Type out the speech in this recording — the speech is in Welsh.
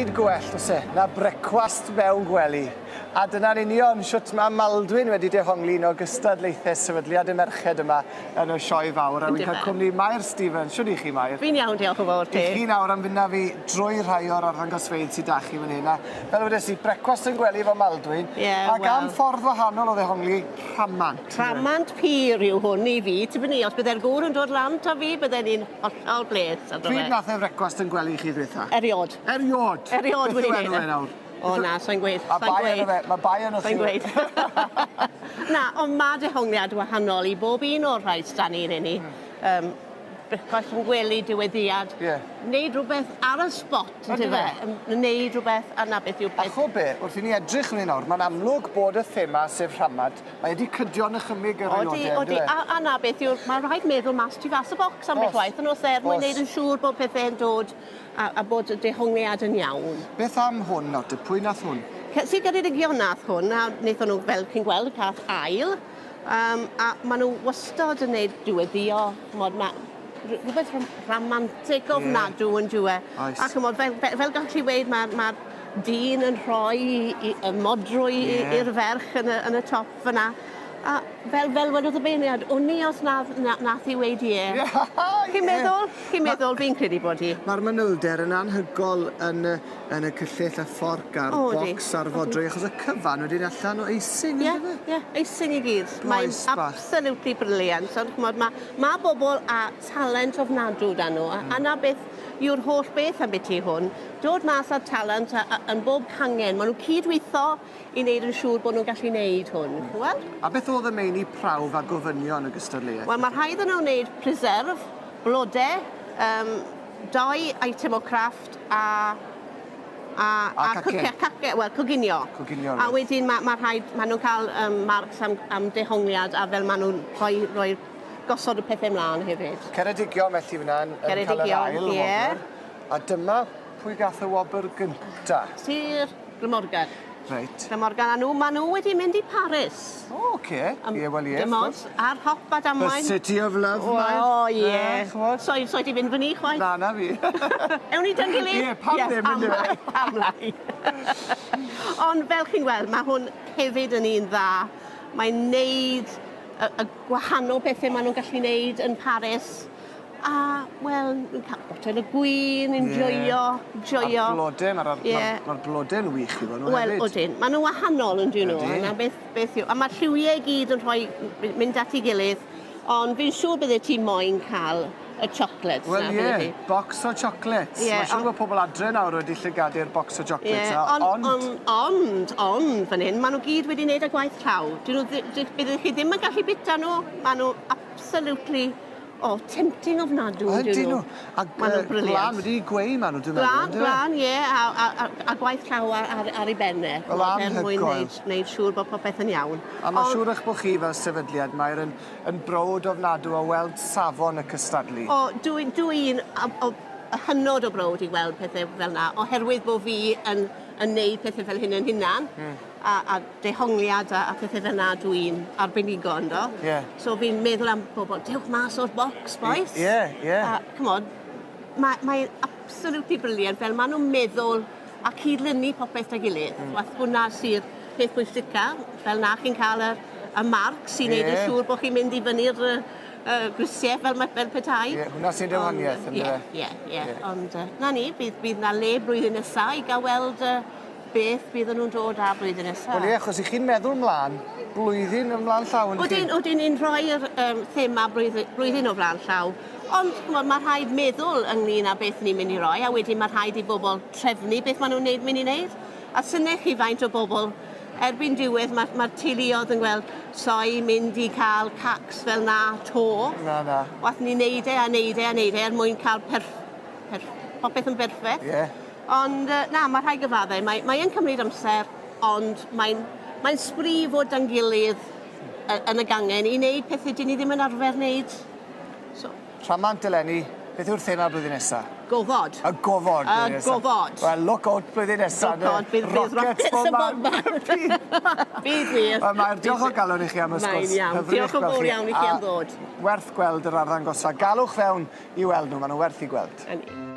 byd gwell, oes e, na brecwast mewn gwely. A dyna'n union shwt mae Maldwyn wedi dehongli un o gystadlaethau Sefydliad y Merched yma yn y Sioe Fawr. A wi'n cael cwmni Mair Stevens. Shwt 'y chi, Mair? Fi'n iawn, diolch yn fawr ti. I chi nawr am fynd â fi drwy rhai o'r arddangosfeydd sydd 'da chi fan hyn. A fel wedes i, brecwast yn gwely efo Maldwyn. Ie, Ac am ffordd wahanol o ddehongli rhamant. Rhamant pur yw hwn i fi. Tipyn ni, os bydde'r gŵr yn dod lan 'to fi, bydden ni'n hollol bles arno fe. Pryd nath e frecwast yn gwely i chi ddwetha? Eriod. Eriod? Eriod wedi neud e. Beth yw enw e nawr? O na, sai'n gweud. Ma' bai arno fe, ma' bai arno chi. Sai'n gweud. Na, ond ma' dehongliad wahanol i bob un o'r rhai s'da ni leni. Hmm. Brecwast yn gwely diweddiad. Ie. Neud rwbeth ar y spot yntyfe? Neud rwbeth a 'na beth yw'r peth. A cho be', wrth i ni edrych arni nawr, ma'n amlwg bod y thema, sef rhamant, mae wedi cydio yn nychymyg yr aelode, yndyfe? Odi, odi, a 'na beth yw'r, ma' rhaid meddwl mas tu fas y bocs ambell waith yn o's e, er mwyn neud yn siŵr bod pethe'n dod a a bod y dehongliad yn iawn. Beth am hwn nawr te, pwy nath hwn? Sir Geredigion nath hwn a wnaethon nhw, fel chi'n gweld, cath ail. Um, a maen nhw wastad yn neud diweddio, ch'mod, ma' rhywbeth rhamantig ofnadw yeah. yn dyw e. Oes. A ch'mod, fel, fel, fel gall chi weud, mae'r ma dyn yn rhoi i, y modrwy yeah. i'r ferch yn y, yn y top fyna. A fel, fel wedodd y beirniad, wn i os nath, na, nath i weud ie. Chi'n meddwl? Chi'n meddwl? Fi'n credu bod hi. Mae'r manylder yn anhygol yn y, yn y cyllyll y fforc a'r O, ydi. bocs a'r fodrwy, achos y cyfan wedi allan o icing, Ie, yndyfe? ie, icing i gyd. Mae'n Bois bach. absolutely brilliant. Ond ch'mod, ma' ma' bobl â talent ofnadw 'da nhw, a, a 'na beth yw'r holl beth ambiti hwn. Dod mas â'r talent a, a, yn bob cangen. Maen nhw'n cydweithio i wneud yn siŵr bod nhw'n gallu wneud hwn. Wel? A beth oedd y meini prawf a gofynion y gystadleuaeth? Wel, mae rhaid iddyn nhw wneud preserve, blode, um, dou eitem o crafft a a, a cacen. Cace, wel, coginio. Coginio. A wedyn mae ma rhaid, maen nhw'n cael marks am, am dehongliad a fel maen nhw'n rhoi, rhoi gosod y pethau ymlaen hefyd. Ceredigion felly fyna yn, yn cael yr ail ie. wobr. A dyma pwy gath y wobr gynta. Sir Glamorgan. Reit. Glamorgan, a nhw, maen nhw wedi mynd i Paris. O, oce. Ie, wel ie. Dim ots, ar hop a damwain. The City of Love, Mair. O, ie. So, so ti fynd fyny chwaith? Na, na fi. Ewn ni dy'n gilydd? Ie, pam ddim yn dweud? Pam lai. Ond fel chi'n gweld, mae hwn hefyd yn un dda. Mae'n neud y, y gwahanol bethau maen nhw'n gallu neud yn Paris. A, wel, ni'n cael botel o gwin, yn joio, joio. A'r blode, mae'r yeah. ma, ma blode'n wych i fod nhw Wel, odyn. Maen nhw'n wahanol yn dyn nhw. Yna beth, beth yw. A mae'r lliwiau i gyd yn rhoi, mynd at ei gilydd. Ond fi'n siŵr bydde ti moyn cael y chocolates. Wel ie, yeah, box o chocolates. Yeah, Mae'n siŵr bod pobl adre nawr wedi llygadu'r box o chocolates. Yeah, ond, ond, fan hyn, maen nhw gyd wedi wneud y gwaith llaw. Dyn nhw, byddwch chi ddim yn gallu bita nhw. Maen nhw absolutely O, tempting ofnadw ydyn nhw. A Maen nhw'n brilliant. Glan wedi gweu maen nhw, dwi'n meddwl. Glan, ie, a gwaith llaw ar ei ben e. Wel, Er mwyn anhygoel. wneud siŵr bod popeth yn iawn. A mae'n siŵr eich bod chi fel sefydliad, Mair, yn, yn browd ofnadw o weld safon y cystadlu. O, dwi'n dwi hynod o browd i weld pethau fel 'na, oherwydd bod fi yn, yn neud pethau fel hyn yn hunan, a dehongliad a pethau fel 'na dwi'n arbenigo ynddo. Ie. So fi'n meddwl am bobl, dewch mas o'r box, boys. Ie, ie. A, come on, mae'n mae absolutely brilliant, fel maen nhw'n meddwl a cydlynu popeth 'da'i gilydd. Wath hwnna sydd peth pwysica, fel na chi'n cael y, y marc sy'n neud yn siŵr bod chi'n mynd i fyny'r grisiau fel, fel petai. Ie, hwnna sy'n dewaniaeth, yndyfe? Ie, ie, ie. Ond na ni, bydd, bydd na le blwyddyn nesaf i gael weld beth bydd nhw'n dod â blwyddyn nesaf. Wel ie, achos i chi'n meddwl mlaen, blwyddyn ymlaen llaw yn chi? Odyn ni'n rhoi'r thema blwyddyn, blwyddyn o flaen llaw. Ond ch'mod, mae rhaid meddwl ynglyn â beth ni'n mynd i roi, a wedyn mae rhaid i bobl trefnu beth maen nhw'n neud, mynd i wneud. A synnech chi faint o bobl erbyn diwedd mae'r ma teuluoedd yn gweld soi mynd i cael cacs fel na to. Na, na. Wath ni neud e a neud e a neud e er mwyn cael perf, perf, popeth yn berffaith. Ie. Ond na, mae rhaid gyfaddau. Mae, mae yn cymryd amser, ond mae'n mae sbri fod dan gilydd yn y gangen i wneud pethau dyn ni ddim yn arfer wneud. So. Rhamant eleni, beth yw'r thema blwyddyn nesaf? Gofod. Y gofod. Y gofod. Wel, look out blwyddyn nesaf. Look out, bydd rockets yn bob man. Bydd wir. Wel, Mair, diolch o galon i chi am y sgwrs. Mae'n iawn. Diolch yn fawr iawn i chi am ddod. Werth gweld yr arddangosfa. Galwch fewn i weld nhw, maen nhw werth i gweld. Yni.